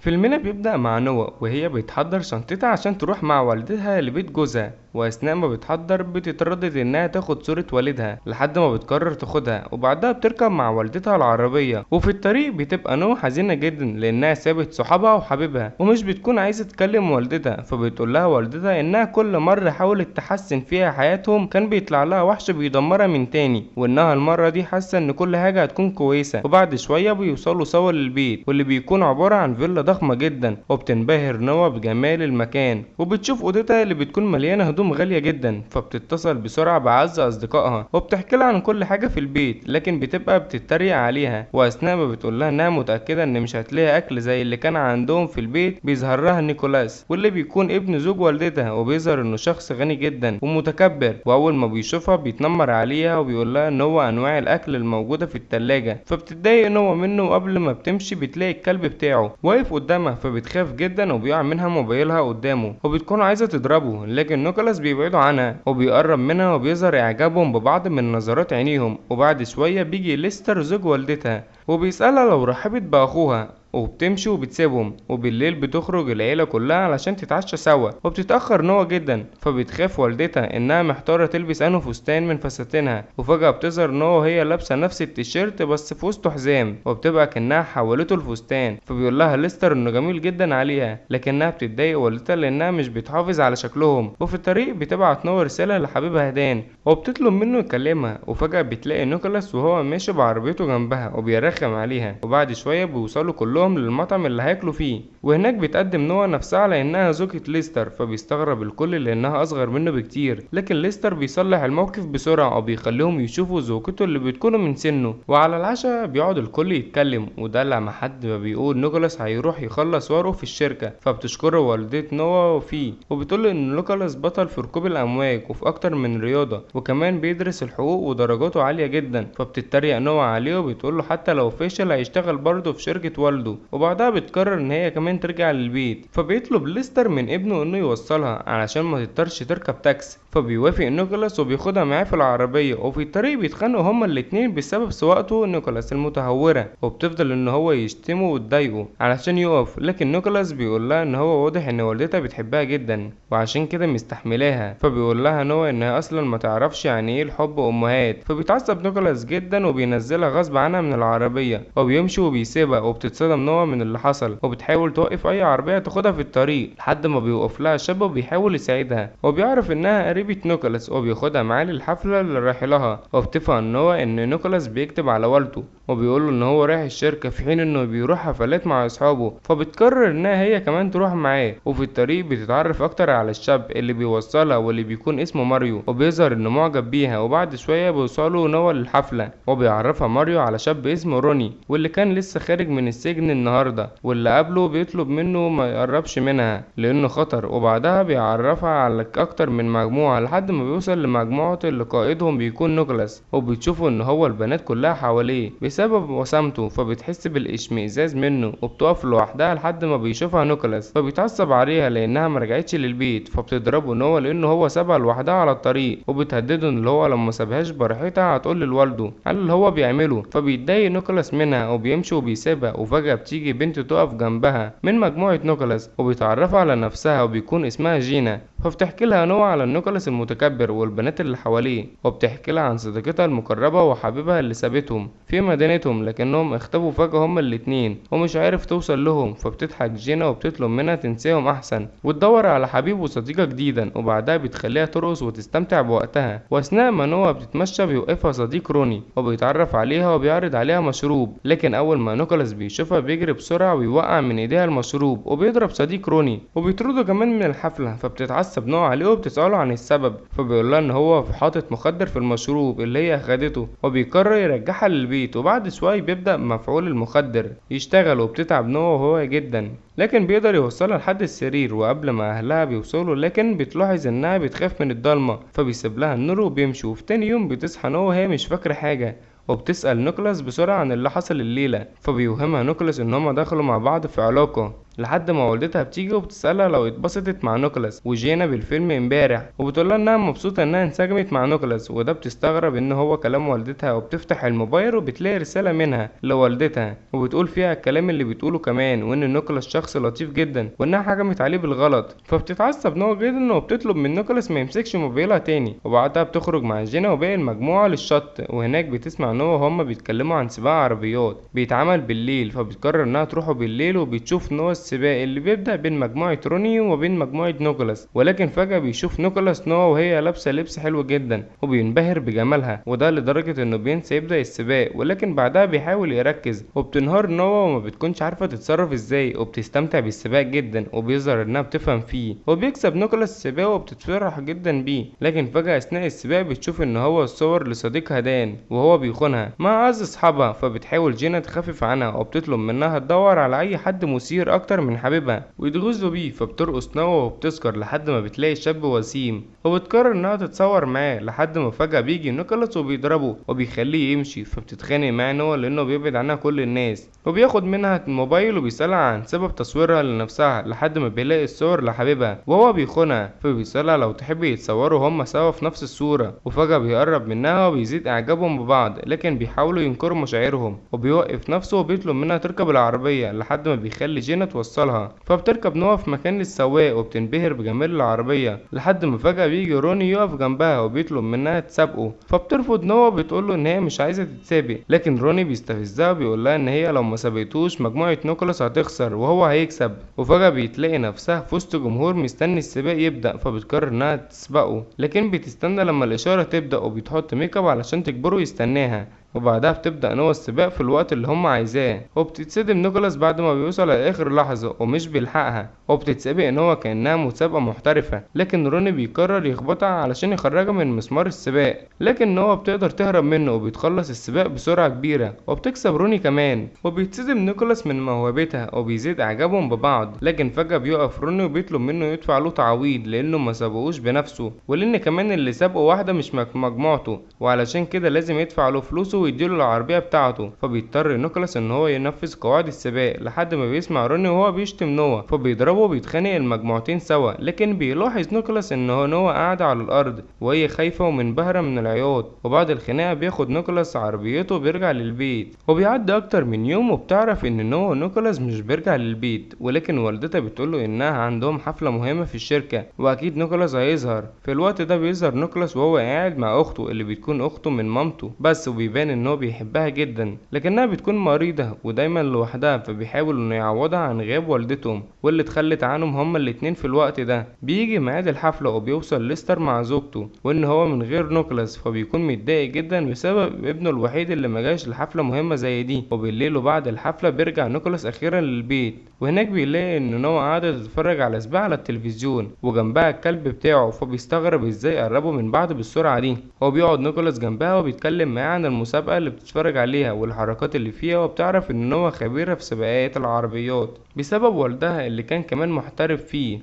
فيلمنا بيبدأ مع نوا وهي بتحضر شنطتها عشان تروح مع والدتها لبيت جوزها، واثناء ما بتحضر بتتردد انها تاخد صورة والدها لحد ما بتقرر تاخدها، وبعدها بتركب مع والدتها العربية. وفي الطريق بتبقى نوا حزينة جدا لانها سابت صحابها وحبيبها ومش بتكون عايزة تكلم والدتها، فبتقول لها والدتها انها كل مرة حاولت تحسن فيها حياتهم كان بيطلع لها وحش بيدمرها من تاني، وانها المرة دي حاسة ان كل حاجة هتكون كويسة. وبعد شوية بيوصلوا سوا للبيت واللي بيكون عبارة عن فيلا ضخمة جدا، وبتنبهر نوا بجمال المكان وبتشوف اوضتها اللي بتكون مليانة هدوم غالية جدا، فبتتصل بسرعة بعز أصدقائها وبتحكي لها عن كل حاجة في البيت، لكن بتبقى بتتريق عليها. وأثناء ما بتقول لها إنها متأكدة إن مش هتلاقي أكل زي اللي كان عندهم في البيت بيظهر لها نيكولاس واللي بيكون ابن زوج والدتها، وبيظهر إنه شخص غني جدا ومتكبر، وأول ما بيشوفها بيتنمر عليها وبيقول لها إن هو أنواع الأكل الموجودة في التلاجة، فبتتضايق نوا منه. وقبل ما بتمشي بتلاقي الكلب بتاعه واقف قدامها، فبتخاف جدا وبيقع منها موبايلها قدامه وبتكون عايزة تضربه، لكن نيكولاس بيبعدوا عنها وبيقرب منها وبيظهر اعجابهم ببعض من نظرات عينيهم. وبعد شوية بيجي ليستر زوج والدتها وبيسألها لو رحبت بأخوها، وبتمشي وبتسيبهم. وبالليل بتخرج العيلة كلها علشان تتعشى سوا، وبتتأخر نوا جدا، فبتخاف والدتها انها محتارة تلبس انه فستان من فساتينها. وفجأة بتظهر نوا وهي لابسة نفس التيشيرت بس في وسطه حزام، وبتبقى كأنها حولته الفستان، فبيقول لها ليستر انه جميل جدا عليها، لكنها بتتضايق والدتها لانها مش بتحافظ على شكلهم. وفي الطريق بتبعت نوا رسالة لحبيبها دان وبتطلب منه يكلمها، وفجأة بتلاقي نيكولاس وهو ماشي بعربيته جنبها وبيرخم عليها. وبعد شوية بيوصلوا كلهم للمطعم اللي هياكلوا فيه، وهناك بتقدم نوا نفسها على انها زوجة ليستر، فبيستغرب الكل لانها اصغر منه بكتير، لكن ليستر بيصلح الموقف بسرعة وبيخليهم يشوفوا زوجته اللي بتكون من سنه. وعلى العشاء بيقعد الكل يتكلم، وده لما حد ما بيقول نيكولاس هيروح يخلص ورقه في الشركة، فبتشكره والدة نوا فيه وبتقول ان نيكولاس بطل في ركوب الامواج وفي اكتر من رياضة، وكمان بيدرس الحقوق ودرجاته عالية جدا، فبتتريق نوا عليه وبتقول له حتى لو فشل هيشتغل برضه في شركة والده. وبعدها بتقرر ان هي كمان ترجع للبيت، فبيطلب ليستر من ابنه انه يوصلها علشان ما تضطرش تركب تاكسي، فبيوافق نيكولاس وبياخدها معاه في العربية. وفي الطريق بيتخانقوا هما الاتنين بسبب سواقته نيكولاس المتهورة، وبتفضل ان هو يشتمه وتضايقه علشان يقف، لكن نيكولاس بيقول لها ان هو واضح ان والدتها بتحبها جدا وعشان كده مستحملاها، فبيقول لها نوا انها اصلا ما تعرفش يعني ايه الحب امهات، فبيتعصب نيكولاس جدا وبينزلها غصب عنها من العربية وبيمشي وبيسيبها. وبتتصدم نوا من اللي حصل وبتحاول توقف اي عربية تاخدها في الطريق لحد ما بيوقف لها شاب وبيحاول يساعدها، وبيعرف انها قريبة نيكولاس وبياخدها معاه للحفلة اللي رايح لها. وبتفهم نوا ان نيكولاس بيكتب على والده وبيقول له ان هو رايح الشركة في حين انه بيروح حفلات مع اصحابه، فبتقرر انها هي كمان تروح معاه. وفي الطريق بتتعرف اكتر على الشاب اللي بيوصلها واللي بيكون اسمه ماريو، وبيظهر انه معجب بيها. وبعد شوية بيوصلوا نوا للحفلة وبيعرفها ماريو على شاب اسمه روني واللي كان لسه خارج من السجن النهارده، واللي قابله بيطلب منه ما يقربش منها لانه خطر. وبعدها بيعرفها على اكتر من مجموعة لحد ما بيوصل لمجموعة اللي قائدهم بيكون نيكولاس، وبتشوفوا ان هو البنات كلها حواليه بسبب وسامته، فبتحس بالاشمئزاز منه وبتقف لوحدها لحد ما بيشوفها نيكولاس، فبيتعصب عليها لانها ما رجعتش للبيت، فبتضربه نوا لانه هو سابها لوحدها على الطريق، وبتهدده ان هو لما سابهاش براحتها هتقول لوالده على اللي هو بيعمله، فبيتضايق نيكولاس منها وبيمشي وبيسيبها. وفجأة بتيجي بنت تقف جنبها من مجموعة نيكولاس وبيتعرفوا على نفسها وبيكون اسمها جينا، فبتحكي لها نوا على نيكولاس المتكبر والبنات اللي حواليه، وبتحكي لها عن صديقتها المقربة وحبيبها اللي سابتهم في مدينتهم لكنهم اختفوا فجأة هما الاتنين ومش عارف توصل لهم. فبتضحك جينا وبتطلب منها تنساهم احسن وتدور على حبيب وصديقة جديدا، وبعدها بتخليها ترقص وتستمتع بوقتها. واثناء ما نوا بتتمشى بيوقفها صديق روني وبيتعرف عليها وبيعرض عليها مشروب، لكن اول ما نيكولاس بيشوفها بيجري بسرعة ويوقع من ايديها المشروب وبيضرب صديق روني وبيطرده كمان من الحفلة. فبتتعصب نوا عليه وبتسأله عن السبب، فبيقول لها ان هو حاطط مخدر في المشروب اللي هي اخدته، وبيقرر يرجعها للبيت. وبعد شوية بيبدأ مفعول المخدر يشتغل وبتتعب نوا وهو جدا، لكن بيقدر يوصلها لحد السرير. وقبل ما اهلها بيوصلوا لكن بتلاحظ انها بتخاف من الضلمة، فبيسيب لها النور وبيمشوا. وفي تاني يوم بتصحى نوا وهي مش فاكرة حاجة، وبتسأل نيكولاس بسرعة عن اللي حصل الليلة، فبيوهمها نيكولاس ان هما دخلوا مع بعض في علاقة، لحد ما والدتها بتيجي وبتسألها لو اتبسطت مع نيكولاس وجينا بالفيلم امبارح، وبتقولها انها مبسوطة انها انسجمت مع نيكولاس، وده بتستغرب ان هو كلام والدتها، وبتفتح الموبايل وبتلاقي رسالة منها لوالدتها وبتقول فيها الكلام اللي بتقوله كمان، وان نيكولاس شخص لطيف جدا وانها حكمت عليه بالغلط. فبتتعصب نوع جدا وبتطلب من نيكولاس ما يمسكش موبايلها تاني. وبعدها بتخرج مع جينا وباقي المجموعة للشط، وهناك بتسمع نوع وهما بيتكلموا عن سباق عربيات بيتعمل بالليل، فبتقرر انها تروحوا بالليل، وبتشوف نوع السباق اللي بيبدأ بين مجموعة روني وبين مجموعة نيكولاس، ولكن فجأة بيشوف نيكولاس نوع وهي لابسة لبس حلو جدا وبينبهر بجمالها، وده لدرجة انه بينسى يبدأ السباق، ولكن بعدها بيحاول يركز وبتنهار نوع وما بتكونش عارفة تتصرف ازاي، وبتستمتع بالسباق جدا وبيظهر انها بتفهم فيه، وبيكسب نيكولاس السباق وبتتفرح جدا بيه. لكن فجأة اثناء السباق بتشوف ان هو الصور لصديقها دان وهو بيخونها مع اعز اصحابها، فبتحاول جينا تخفف عنها وبتطلب منها تدور على اي حد مثير اكتر من حبيبها ويتغزلوا بيه. فبترقص نوى وبتسكر لحد ما بتلاقي شاب وسيم وبتقرر انها تتصور معاه، لحد ما فجأة بيجي نيكولاس وبيضربه وبيخليه يمشي. فبتتخانق معاه نوى لانه بيبعد عنها كل الناس، وبياخد منها الموبايل وبيسألها عن سبب تصويرها لنفسها، لحد ما بيلاقي الصور لحبيبها وهو بيخونها، فبيسألها لو تحب يتصوروا هما سوا في نفس الصورة. وفجأة بيقرب منها وبيزيد اعجابهم ببعض، لكن بيحاولوا ينكروا مشاعرهم، وبيوقف نفسه وبيطلب منها تركب العربية لحد ما بيخلي جينا توصلها. فبتركب نوى في مكان للسواق وبتنبهر بجمال العربية، لحد ما فجأة بيجي روني يقف جنبها وبيطلب منها تسابقه، فبترفض نوى وبتقوله ان هي مش عايزة تتسابق، لكن روني بيستفزها وبيقول لها ان هي لو ما سابقتوش مجموعة نيكولاس هتخسر وهو هيكسب. وفجأة بيتلاقي نفسها في وسط جمهور مستني السباق يبدأ، فبتقرر انها تسبقه، لكن بتستنى لما الإشارة تبدأ وبتحط make up علشان تجبره يستناها. وبعدها بتبدأ نوى السباق في الوقت اللي هم عايزاه، وبتتصدم نيكولاس بعد ما بيوصل لآخر لحظة ومش بيلحقها، وبتتسابق نوى كأنها مسابقة محترفة، لكن روني بيقرر يخبطها علشان يخرجها من مسمار السباق، لكن نوى بتقدر تهرب منه وبيتخلص السباق بسرعة كبيرة وبتكسب روني كمان. وبيتصدم نيكولاس من موهبتها وبيزيد اعجابهم ببعض، لكن فجأة بيقف روني وبيطلب منه يدفع له تعويض لأنه ما سبقوش بنفسه، ولأن كمان اللي سابقه واحدة مش مجموعته، وعلشان كده لازم يدفع له فلوسه ويديله العربية بتاعته. فبيضطر نيكولاس ان هو ينفذ قواعد السباق لحد ما بيسمع روني وهو بيشتم نوى، فبيضربه وبيتخانق المجموعتين سوا، لكن بيلاحظ نيكولاس ان هو نوى قاعدة على الارض وهي خايفة ومنبهرة من العياط. وبعد الخناقة بياخد نيكولاس عربيته وبيرجع للبيت، وبيعدي اكتر من يوم وبتعرف ان نوى ونيكولاس مش بيرجع للبيت، ولكن والدتها بتقوله انها عندهم حفلة مهمة في الشركة واكيد نيكولاس هيظهر. في الوقت ده بيظهر نيكولاس وهو قاعد مع اخته اللي بتكون اخته من مامته بس، وبيبان ان هو بيحبها جدا، لكنها بتكون مريضة ودايما لوحدها، فبيحاول انه يعوضها عن غياب والدتهم واللي اتخلت عنهم هما الاتنين في الوقت ده. بيجي ميعاد الحفلة وبيوصل ليستر مع زوجته وان هو من غير نيكولاس، فبيكون متضايق جدا بسبب ابنه الوحيد اللي ما جاش لحفلة مهمة زي دي. وبالليل وبعد الحفلة بيرجع نيكولاس اخيرا للبيت، وهناك بيلاقي ان نوى قاعدة تتفرج على سباق على التلفزيون وجنبها الكلب بتاعه، فبيستغرب ازاي قربوا من بعض بالسرعة دي. هو بيقعد نيكولاس جنبها وبيتكلم معاه عن المسابقة اللي بتتفرج عليها والحركات اللي فيها، وبتعرف ان نوى خبيرة في سباقات العربيات بسبب والدها اللي كان كمان محترف فيه.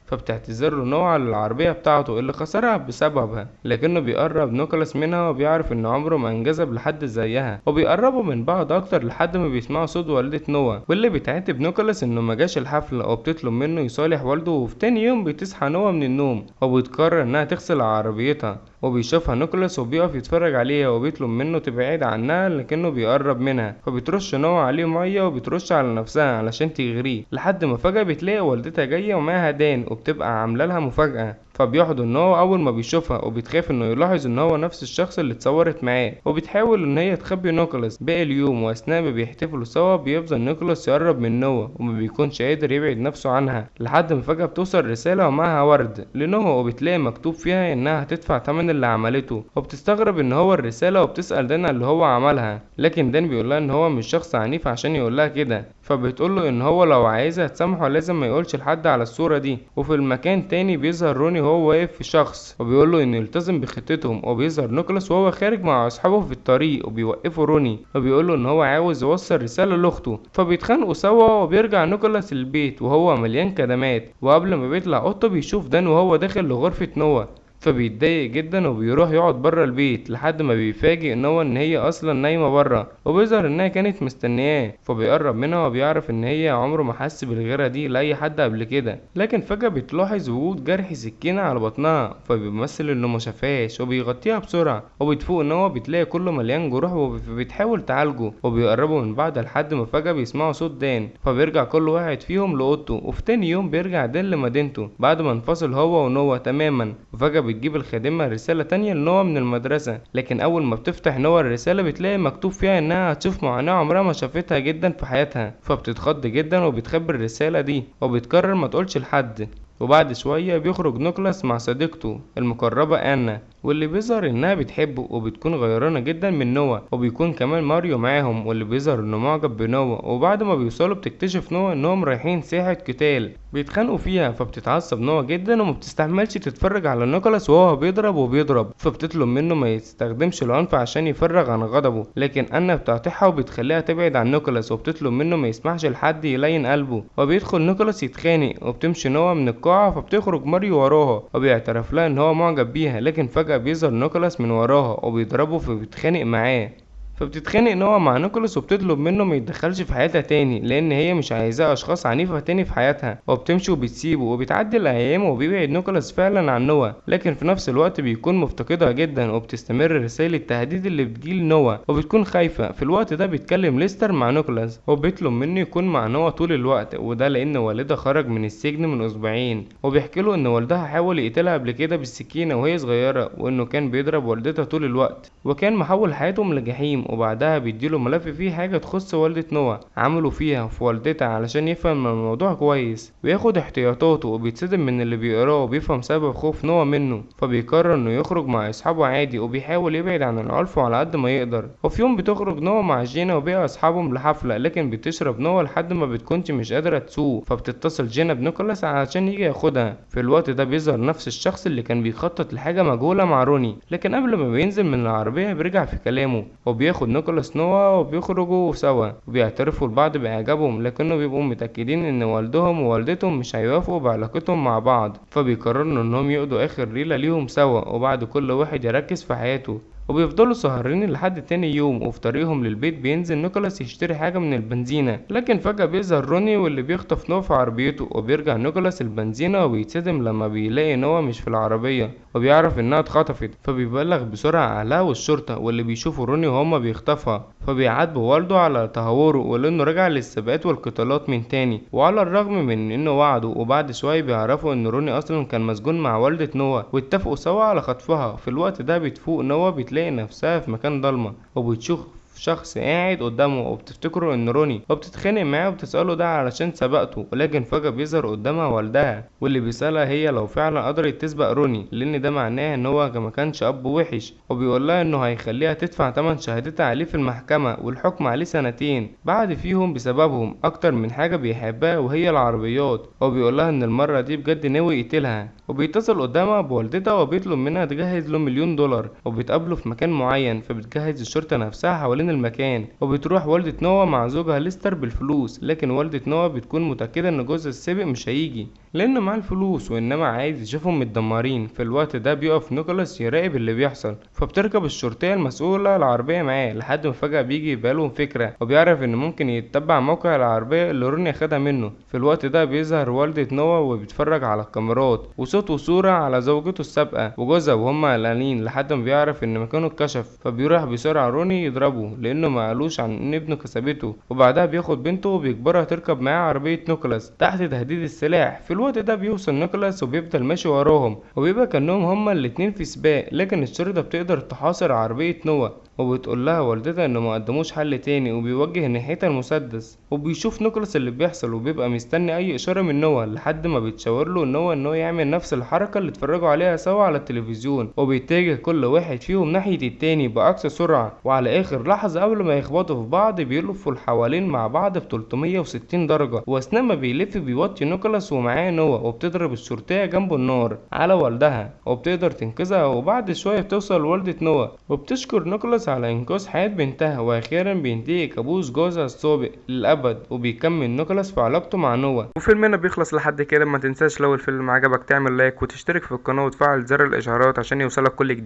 فبتعتذر له نوى على العربية بتاعته اللي خسرها بسببها، لكنه بيقرب نيكولاس منها وبيعرف ان عمره ما انجذب لحد زيها، وبيقربوا من بعض اكتر لحد ما بيسمعوا صوت والدة نوى واللي بتعاتب نيكولاس انه ما جاش الحفلة وبتطلب منه يصالح والده. وفي تاني يوم بتصحى نوى من النوم وبتقرر انها تغسل عربيتها، وبيشوفها نيكولاس وبيقف يتفرج عليها وبيطلب منه تبعد عنها، لكنه بيقرب منها فبترش نوى عليه ميه وبترش على نفسها علشان تغريه، لحد ما فجأة بتلاقي والدتها جاية ومعاها دان وبتبقى عامله لها مفاجأة. فبيحضن نوى اول ما بيشوفها وبتخاف انه يلاحظ ان هو نفس الشخص اللي اتصورت معاه، وبتحاول ان هي تخبي نيكولاس باقي اليوم. واثناء ما بيحتفلوا سوا بيفضل نيكولاس يقرب من نوى وما بيكونش قادر يبعد نفسه عنها، لحد ما فجأة بتوصل رسالة ومعها ورد لنوى وبتلاقي مكتوب فيها انها هتدفع ثمن اللي عملته، وبتستغرب ان هو الرسالة وبتسأل دان اللي هو عملها، لكن دان بيقولها ان هو مش شخص عنيف عشان يقولها كده، فبتقوله ان هو لو عايزها تسامحه لازم ما يقولش لحد على الصورة دي. وفي المكان تاني بيظهر روني وهو واقف في شخص وبيقوله انه يلتزم بخطتهم، وبيظهر نيكولاس وهو خارج مع اصحابه في الطريق وبيوقفوا روني وبيقوله ان هو عاوز يوصل رسالة لاخته، فبيتخانقوا سوا. وبيرجع نيكولاس البيت وهو مليان كدمات، وقبل ما بيطلع اوضته بيشوف دان وهو داخل لغرفة نوى، فبيتضايق جدا وبيروح يقعد بره البيت لحد ما بيفاجئ نوا ان هي اصلا نايمة بره، وبيظهر انها كانت مستنياه، فبيقرب منها وبيعرف ان هي عمره ما حس بالغيره دي لاي حد قبل كده. لكن فجأة بتلاحظ وجود جرح سكينة على بطنها، فبيمثل انه ما شافهاش وبيغطيها بسرعة، وبتفوق نوا بتلاقي كله مليان جروح وبتحاول تعالجه، وبيقربوا من بعض لحد ما فجأة بيسمعوا صوت دان، فبيرجع كل واحد فيهم لأوضته. وفي تاني يوم بيرجع دان لمدينته بعد ما انفصل هو ونوا تماما، وفجأة بتجيب الخادمة رسالة تانية لنوا من المدرسة، لكن أول ما بتفتح نوا الرسالة بتلاقي مكتوب فيها إنها هتشوف معاناة عمرها ما شافتها جدا في حياتها، فبتتخض جدا وبتخبي الرسالة دي وبتقرر ما تقولش لحد. وبعد شوية بيخرج نيكولاس مع صديقته المقربة آنا، واللي بيظهر انها بتحبه وبتكون غيرانة جدا من نوا، وبيكون كمان ماريو معاهم واللي بيظهر انه معجب بنوا. وبعد ما بيوصلوا بتكتشف نوا انهم رايحين ساحة قتال بيتخانقوا فيها، فبتتعصب نوا جدا وما بتستحملش تتفرج على نيكولاس وهو بيضرب وبيضرب، فبتطلب منه ما يستخدمش العنف عشان يفرغ عن غضبه، لكن آنا بتعطيها وبتخليها تبعد عن نيكولاس، وبتطلب منه ما يسمحش لحد يلين قلبه. وبيدخل نيكولاس يتخانق وبتمشي نوا من القاعة، فبتخرج ماريو وراها وبيعترف لها ان هو معجب بيها، لكن فجأة بيظهر نيكولاس من وراها وبيضربه فبيتخانق معاه. فبتتخانق نوا مع نيكولاس وبتطلب منه ما يتدخلش في حياتها تاني لان هي مش عايزاه اشخاص عنيفة تاني في حياتها، وبتمشي وبتسيبه. وبتعدي الايام وبيبعد نيكولاس فعلا عن نوا، لكن في نفس الوقت بيكون مفتقدها جدا، وبتستمر رسائل التهديد اللي بتجيل نوا وبتكون خايفة. في الوقت ده بيتكلم ليستر مع نيكولاس وبيطلب منه يكون مع نوا طول الوقت، وده لان والدها خرج من السجن من اسبوعين، وبيحكي له ان والدها حاول يقتلها قبل كده بالسكينة وهي صغيرة، وانه كان بيضرب والدتها طول الوقت وكان محول حياتهم لجحيم. وبعدها بيديله ملف فيه حاجة تخص والدة نوا عملوا فيها في والدتها علشان يفهم الموضوع كويس وياخد احتياطاته، وبيتصدم من اللي بيقراه وبيفهم سبب خوف نوا منه، فبيقرر انه يخرج مع اصحابه عادي وبيحاول يبعد عن العنف على قد ما يقدر. وفي يوم بتخرج نوا مع جينا وباقي اصحابهم لحفلة، لكن بتشرب نوا لحد ما بتكونش مش قادرة تسوق، فبتتصل جينا بنيكولاس علشان يجي ياخدها. في الوقت ده بيظهر نفس الشخص اللي كان بيخطط لحاجة مجهولة مع روني، لكن قبل ما بينزل من العربية بيرجع في كلامه وبياخد نيكولاس نوا وبيخرجوا سوا وبيعترفوا لبعض بإعجابهم، لكنه بيبقوا متأكدين ان والدهم ووالدتهم مش هيوافقوا بعلاقتهم مع بعض، فبيقرروا انهم يقضوا اخر ليلة ليهم سوا، وبعد كل واحد يركز في حياته. وبيفضلوا سهرين لحد تاني يوم. وفي طريقهم للبيت بينزل نيكولاس يشتري حاجة من البنزينة، لكن فجأة بيظهر روني واللي بيخطف نوا في عربيته، وبيرجع نيكولاس البنزينة وبيتصدم لما بيلاقي نوا مش في العربية وبيعرف انها اتخطفت، فبيبلغ بسرعة اهلها والشرطة واللي بيشوفوا روني وهما بيخطفها، فبيعاتبوا والده على تهوره ولانه رجع للسباقات والقتالات من تاني، وعلى الرغم من انه وعده. وبعد شوية بيعرفوا ان روني اصلا كان مسجون مع والدة نوا واتفقوا سوا على خطفها. في الوقت ده بتفوق نوا بتلاقي نفسها في مكان ضلمة وبتشوف شخص قاعد قدامه وبتفتكره ان روني، وبتتخانق معاه وبتسأله ده علشان سبقته، ولكن فجأة بيظهر قدامها والدها واللي بيسألها هي لو فعلا قدرت تسبق روني لان ده معناه ان هو ما كانش اب وحش، وبيقول لها انه هيخليها تدفع تمن شهادتها عليه في المحكمة والحكم عليه 2 سنين بعد فيهم بسببهم اكتر من حاجة بيحبها وهي العربيات، وبيقول لها ان المرة دي بجد ناوي يقتلها. وبيتصل قدامها بوالدتها وبيطلب منها تجهز له $1,000,000، وبيتقابلوا في مكان معين، فبتجهز الشرطة نفسها حوالين المكان، وبتروح والدة نوا مع زوجها ليستر بالفلوس، لكن والدة نوا بتكون متأكدة ان جوزها السابق مش هيجي لانه معاه الفلوس وانما عايز يشوفهم متدمرين. في الوقت ده بيقف نيكولاس يراقب اللي بيحصل، فبتركب الشرطية المسؤولة العربية معاه لحد ما فجأة بيجي بالهم فكرة وبيعرف ان ممكن يتبع موقع العربية اللي روني اخدها منه. في الوقت ده بيظهر والدة نوا وبيتفرج على الكاميرات وصوت وصورة على زوجته السابقة وجوزها وهم قلقانين لحد ما بيعرف ان مكانه اتكشف، فبيروح بسرعة روني يضربه لانه ما قالوش عن ان ابنه كسبته، وبعدها بياخد بنته وبيجبرها تركب معاه عربية نيكولاس تحت تهديد السلاح. في الوقت ده بيوصل نيكولاس وبيفضل ماشي وراهم وبيبقى كأنهم هما الاتنين في سباق، لكن الشرطة بتقدر تحاصر عربية نوا وبتقول لها والدتها انه ما قدموش حل تاني، وبيوجه ناحيتها المسدس، وبيشوف نيكولاس اللي بيحصل وبيبقى مستني اي اشارة من نوا لحد ما بيتشاور له نوا انه يعمل نفس الحركة اللي اتفرجوا عليها سوا على التلفزيون، وبيتجه كل واحد فيهم ناحية التاني بأقصى سرعة، وعلى اخر لحظة قبل ما يخبطوا في بعض بيلفوا الحوالين مع بعض ب 360 درجة، واثناء ما بيلف بيوطي نيكولاس ومعاه نوا وبتضرب الشرطية جنبه النار على والدها وبتقدر تنقذها. وبعد شوية بتوصل والدة نوا وبتشكر نيكولاس على إنقاذ حياة بنتها، وأخيرا بينتهي كابوس جوزها السابق للأبد، وبيكمل نيكولاس في علاقته مع نوا. وفيلمنا بيخلص لحد كده. ما تنساش لو الفيلم عجبك تعمل like وتشترك في القناة وتفعل زر الإشعارات عشان يوصلك كل جديد.